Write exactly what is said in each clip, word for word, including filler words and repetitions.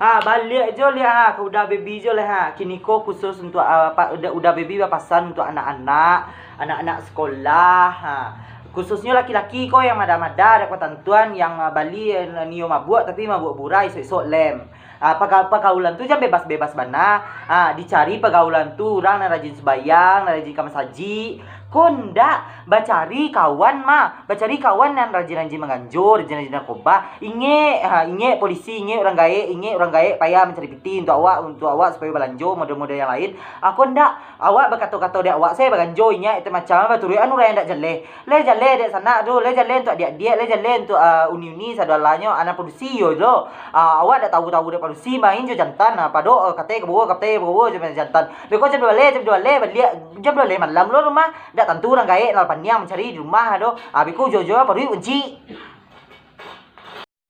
Ha, baliak jo liak ha, ka Uda Baby jo lah ha. Kini ko khusus untuk, ah, pa-, Uda, Uda Baby bapasan untuk anak-anak, anak-anak sekolah, ha. Khususnyo laki-laki ko yang mada-mada, dak batantuan, yang, ah, bali, eh, nio mabuak, tapi mabuak burai, isok-isok lem. Ah, paga-, pagaulan tu jan bebas-bebas bana. Ah, dicari pagaulan tu urang nan rajin sumbayang, nan rajin ka masajik. Ko ndak, bacari kawan mah, bacari kawan nan rajin-rajin manganjo, rajin-rajin narkoba. Ingek, ha, ingek polisi, ingek urang gaek, ingek urang gaek payah mancari pitih untuak awak, untuak awak supayo balanjo, model-model yang lain. Ah, ko ndak, awak bakato-kato dek awak se baganjo, ingek itu macam, baturuikan urang yang ndak jaleh. Lai jaleh dek sanak tu, lai jaleh untuak adiak-adiak, lai jaleh untuak, ah, uni-uni sadolahnyo, anak padusi yo lo. Ah, awak dak tahu-tahu dek padusi, main jo jantan, ah, pado, ah, katai ka bawah, katai ka bawah jo main jantan. Beko jam duo baleh, jam duo baleh baliak, jam duo baleh malam lo rumah, dak tantu urang gaek nan paniang mancari di rumah do. Ah, beko ujo-ujo paruik kunci.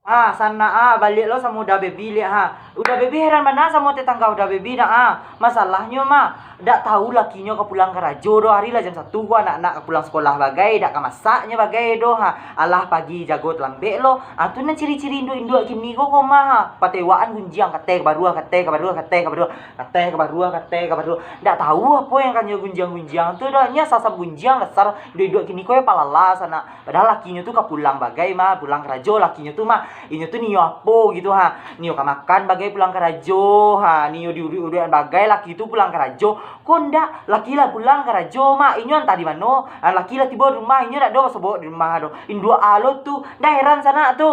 Ah, sanak ah, baliak lo samo Uda Baby liak ha. Uda Baby heran bana samo tetangga Uda Baby nak ah. Masalahnyo mah, dak tahu lakinyo ka pulang karajo doh, ari lah jam satu ko anak-anak ka pulang sekolah bagai, dak ka masaknyo bagai doh ha. Alah pagi jago talambek lo. Ah, tu nan ciri-ciri induak-induak kini ko, ko mah ha. Patewakan gunjiang, katai ka baruah, katai ka baruah, katai ka baruah, katai ka baruah, katai ka baruah. Dak tahu apo yang kanyo gunjiang-gunjiang tu doh. Nyo sasam gunjiang dasar induak-induak kini ko yo palala sanak. Padahal lakinyo tu ka pulang bagai mah, pulang karajo lakinyo tu mah. Inyo tu nio apo gitu ha. Nio ka makan bagai pulang karajo ha. Nio diuruik-uruikan bagai laki tu pulang karajo. Ko ndak, laki lah pulang karajo mah. Inyo antah di mano. Ha, laki lah tibo di rumah, inyo dak ado basobok di rumah doh. Induak alo tu, ndak heran sanak tu.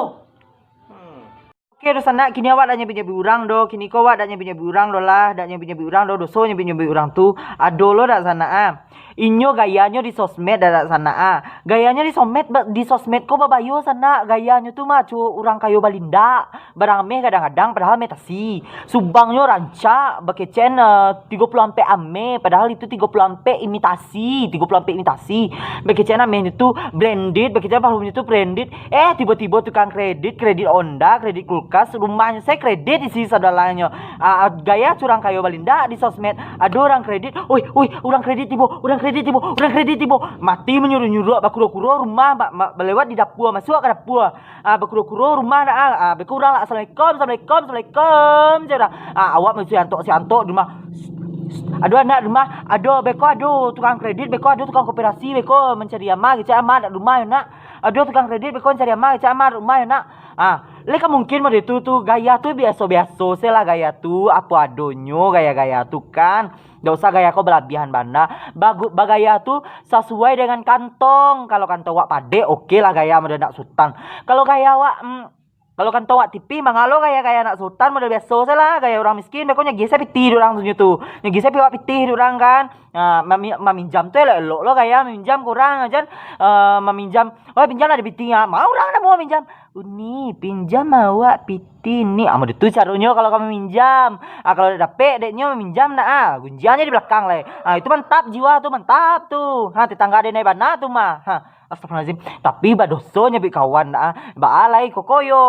Hmm. Oke, doh sanak, kini awak dak nyabuik-nyabuik urang doh. Kini ko awak dak nyabuik-nyabuik urang doh lah, dak nyabuik-nyabuik urang doh, doso nyabuik-nyabuik urang tu. Ado lo dak sanak ah. Inyo gayanyo di sosmed dak, dak sanak ah. Gayanyo di sosmed, ba-, di sosmed ko babayo sanak. Gayanyo tu mah cu urang kayo balindak. Barang ameh kadang-kadang padahal ameh tasi. Subangnyo rancak, bakecekan, eh, tigo puluah ampek ameh, padahal itu tigo puluah ampek imitasi, tigo puluah ampek imitasi. Bakecekan amenyo tu branded, bakecekan parfumnyo tu branded. Eh, tibo-tibo tukang kredit, kredit Honda, kredit kulkas, rumahnyo se kredit isi sadolahnyo. Ah, ah, gaya curang kayo balindak di sosmed. Ado urang kredit, "Oi, oi, urang kredit tibo, urang kredit tibo, urang kredit tibo." Mati manyuruak-nyuruak, bakuro-kuro rumah, ba-, ba-, balewat di dapua, masuak ka dapua. Ah, bakuro-kuro rumah nak, ah, ah, beko urang lah, "Assalamualaikum, assalamualaikum, assalamualaikum," cak urang. Ah, awak masiantok-siantok di rumah. "Ado anak di rumah, ado, beko ado tukang kredit, beko ado tukang koperasi, beko mancari ama, kecek ama nak di rumah, nak. Ado tukang kredit, beko mancari ama, kecek ama nak di rumah, nak." Ah, lai ka mungkin model tu, tu gaya tu biaso-biaso se lah gaya tu, apo adonyo gaya-gaya tu kan. Dak usah gaya ko balabiahan bana. Bagu-, bagaya tu sasuai dengan kantong. Kalau kantong awak padek, oke lah gaya model anak sutan. Kalau gaya awak, mm, kalau kantong awak tipih, mangalo gaya-gaya anak sutan model biaso se lah. Gaya urang miskin, beko nyagiah se pitih di urang tu nyo tu. Nyagiah se pitih di urang kan. Nah, mami-, maminjam tu elok-elok lo gaya maminjam ka urang, jan, eh, maminjam, "Oh, pinjam lah di pitih." Ah, mau urang dak mau minjam. "Uni, pinjam awak pitih ni." Ah, model tu caronyo kalau ka maminjam. Ah, kalau dak dapek dek nyo maminjam nak ah. Gunjiangnyo di balakang lai. Ah, itu mantap jiwa tu, mantap tu. Ha, tetangga denai bana tu mah. Ha, astagfirullahalazim. Tapi badoso nyabuik kawan nak ah. Baa lai koko yo.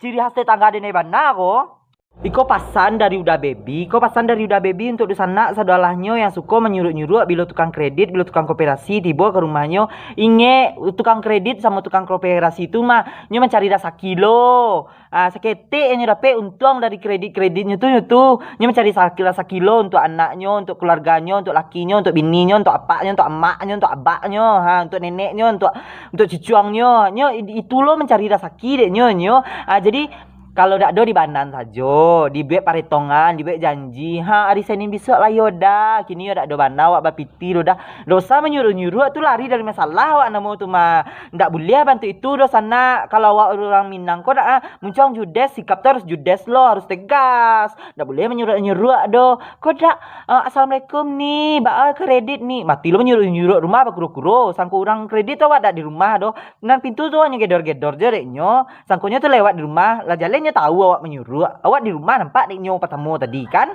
Ciri khas tetangga denai bana ko. Iko pasan dari Uda Baby, iko pasan dari Uda Baby untuk dunsanak sadolahnyo yang suko manyuruak-nyuruak bilo tukang kredit, bilo tukang koperasi tibo ka rumahnyo. Ingek, tukang kredit samo tukang koperasi tu mah, nyo mancari rasaki lo. Ah, saketek nyo dapek untuang dari kredit-kreditnyo tu, nyo tu. Nyo mancari sa-, rasaki lo untuak anaknyo, untuak keluarganyo, untuak lakinyo, untuak bininyo, untuak apaknyo, untuak amaknyo, untuak abaknyo, ha, untuak neneknyo, untuak, untuak cucuangnyo. Nyo, i-, itu lo mancari rasaki dek nyo, nyo. Ah, jadi, kalau dak ado di banan sajo, dibuek paretongan, dibuek janji, ha, ari Senin bisuak lah yo dah. Kini yo dak ado bana awak bapitih doh dah. Dosa manyuruak-nyuruak tu lari dari masalah awak namo tu mah. Ndak buliah bantuak itu doh sanak. Kalau awak urang Minang ko dak ah, muncuang judes, sikap tu harus judes lo, harus tegas. Dak buliah manyuruak-nyuruak doh. Ko dak, ah, "Assalamualaikum ni, baa kredit ni." Mati lo manyuruak-nyuruak rumah bakuro-kuro. Sangko urang kredit tu awak dak di rumah doh. Nan pintu tu hanyo gedor-gedor je dek nyo. Sangkonyo tu lewat di rumah, lah jaleh nyo tahu awak manyuruak. Awak di rumah nampak dek nyo patamo tadi, kan?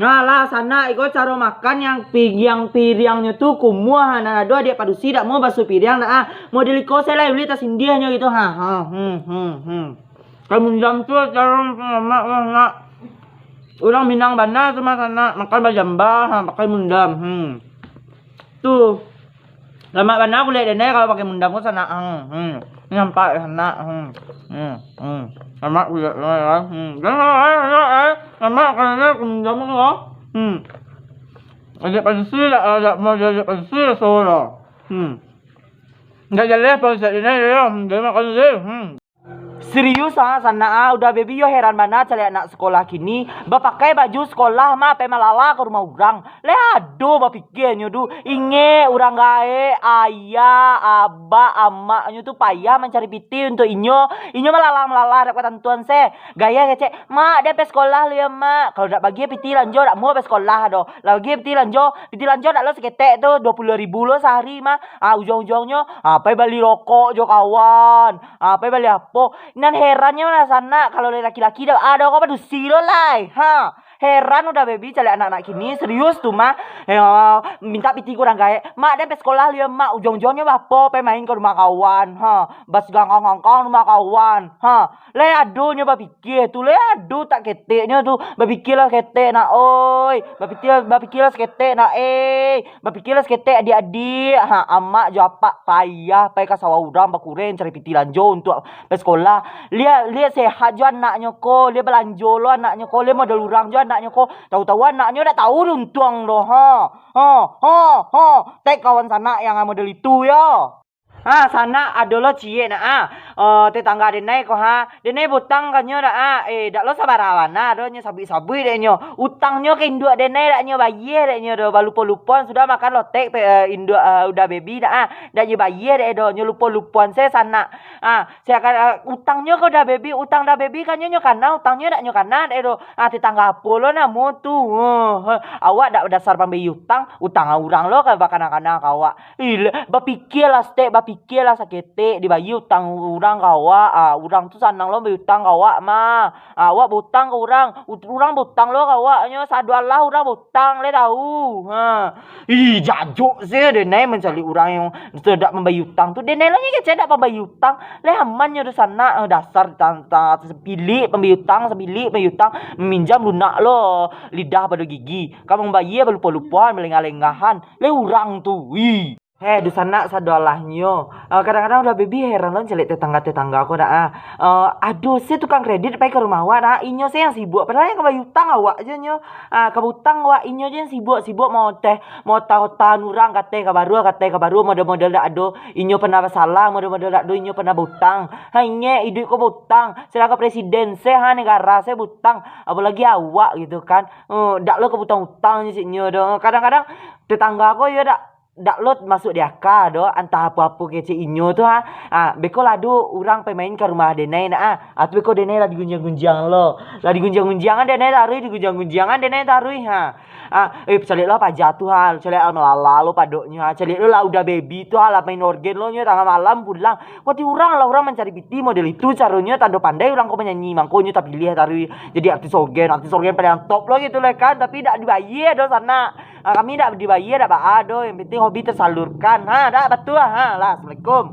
Nah lah, sanak, iko caro makan yang pi-, yang piriangnyo tu kumuah, nan ado adiak padusi dak mau basuah piriang dak ah. Model iko se lah ulih tasindiahnyo gitu, ha, ha, hmm, hmm, hmm. Kalau mundam tu caro mamak lah, nak. Urang Minang bana tu mah, sanak, makan bajamba, ha, pakai mundam, hmm. Tu. Lamak bana kulek denai kalau pakai mundam ko, sanak ang. Hmm. Nampak sanak. Hmm. Hmm. Hmm. Sanak kulik lah. Hmm. Jangan lah, jangan lah. Sanak kulik lah. Hmm. Adik pancik lah, adik mau jadi pancik lah, so lah. Hmm. Ndak jaleh pancik ini, ya. Hmm. Jadi makan dulu. Hmm. Serius ah, sanak ah, Uda Baby yo heran bana caliak anak sekolah kini, bapakai baju sekolah mah pai malala ka rumah urang. Lai ado bapikianyo tu, ingek urang gaek, ayah, abak, amaknyo tu payah mancari pitih untuak inyo, inyo malala-malala dak katantuan se. Gaya kecek, "Mak, den pai sekolah lu yo, Mak." Kalau dak bagi pitih lanjo, dak muah pai sekolah doh. Lah bagi pitih lanjo, pitih lanjo dak lo saketek tu, duo puluah ribu lo sahari mah. Ah, ujuang-ujuangnyo, ah, pai bali rokok jo kawan, ah, pai bali apo. Nan herannyo lah sanak, kalau lai laki-laki dak ado ko padusi lo lai. Ha, heran Uda Baby caliak anak-anak kini, serius tu mah. Yo, mintak pitih ka urang gaek. "Mak, den pai sekolah lu yo, Mak." Ujuang-ujuangnyo baapo? Pai main ka rumah kawan. Ha, basgangkang-gangkang rumah kawan. Ha, lai ado nyo bapikia tu, lai ado tak keteknyo tu. Bapikialah ketek nak, oi. Bapikia, bapikialah saketek nak, eh. Bapikialah saketek, adik-adik. Ha, amak jo apak payah pai ka sawah urang bakureng cari pitih lanjo untuak pai sekolah. Liek, liek sehat jo anaknyo ko, liek balanjo lo anaknyo ko, liek modal urang jo anaknyo ko. Tahu-tahu anaknyo dak tahu untuang doh. Ha, ha, ha, ha. Tek kawan sanak yang modal itu yo. Ha, sanak ado lo ciek nak, ah. Eh, tetangga denai ko, ha. Denai bautang ka nyo dak, ah. Eh, dak lo sabarawan nah, ado nyo sabuik-sabuik dek nyo. Utangnyo ka induak denai dak nyo bayia dek nyo doh. Balupo-lupoan sudah makan lotek pe, eh, induak, eh, Uda Baby dak, ah. Dak nyo bayia dek doh. Nyo lupo-lupoan se sanak. Ah, siakan, eh, utangnyo ka Uda Baby, utang Uda Baby ka nyo nyo kana, utangnyo dak nyo kana dek doh. Ah, tetangga apo lo namo tu? Eh, eh, awak dak dasar pambayia utang, utang urang lo ka bakana-kana ka awak. Ih, le-, bapikialah saketek, bapikialah saketek, dibayia utang urang ka awak, ah, urang tu sanang lo mambayia utang ka awak mah. Ah, awak bautang ka urang, ut-, urang bautang lo ka awak, nyo sadoalah urang bautang, lai tahu. Ha. Ih, jajok se denai mancaliak urang yang dak mambayia utang tu. Denai lah nyo kecek dak mambayia utang. Lai aman nyo tu sanak, eh, dasar tang-, tang-, sapilik pambayia utang, sapilik pambayia utang, minjam lunak lo lidah pado gigi. Ka mambayia balupo-lupoan, balengah-lengahan. Lai urang tu, ih. Heh, dunsanak sadoalahnyo. Ah, kadang-kadang Uda Baby heran lo mancaliak tetangga-tetangga ko dak, ah. Ah, ado se tukang kredit pai ka rumah awak dak, inyo se yang sibuk. Padahal yang ka bayia utang awak je nyo. Ah, ka bautang awak, inyo je yang sibuk, sibuk maoteh, maotah-otahan urang, kateh ka baruah, kateh ka baruah, model-model dak ado inyo pernah basalah, model-model dak ado inyo pernah bautang. Ha, ingek, iduik ko bautang. Sadangkan presiden se, ha, negara se bautang. Apolagi awak gitu kan. Oh, dak lo ka bautang-utang je cik nyo doh. Kadang-kadang tetangga ko yo dak dak lo masuak di aka doh, antah apo-apo kecek inyo tu, ha. Ah, beko lah ado urang pai main ka rumah denai nak, ah. Ah, tu beko denai lah digunjiang-gunjiang lo. Lah digunjiang-gunjiangan denai taruih, digunjiang-gunjiangan denai taruih, ha. Ah, eh, caliak lo paja tu, ha. Caliak lah malala lo padoknyo, ha. Caliak lo lah Uda Baby tu, ha, lah main orgen lo nyo tangah malam pulang. Wati urang lah urang mancari pitih model itu caronyo, tando pandai urang ko manyanyi, mangko nyo tapiliah taruih jadi artis orgen, artis orgen paling top lo gitu lah kan, tapi dak dibayia doh sanak. Ah, kami dak dibayia, dak baa doh, yang penting hobi tersalurkan. Ha, dak batua. Ha, lah, assalamualaikum.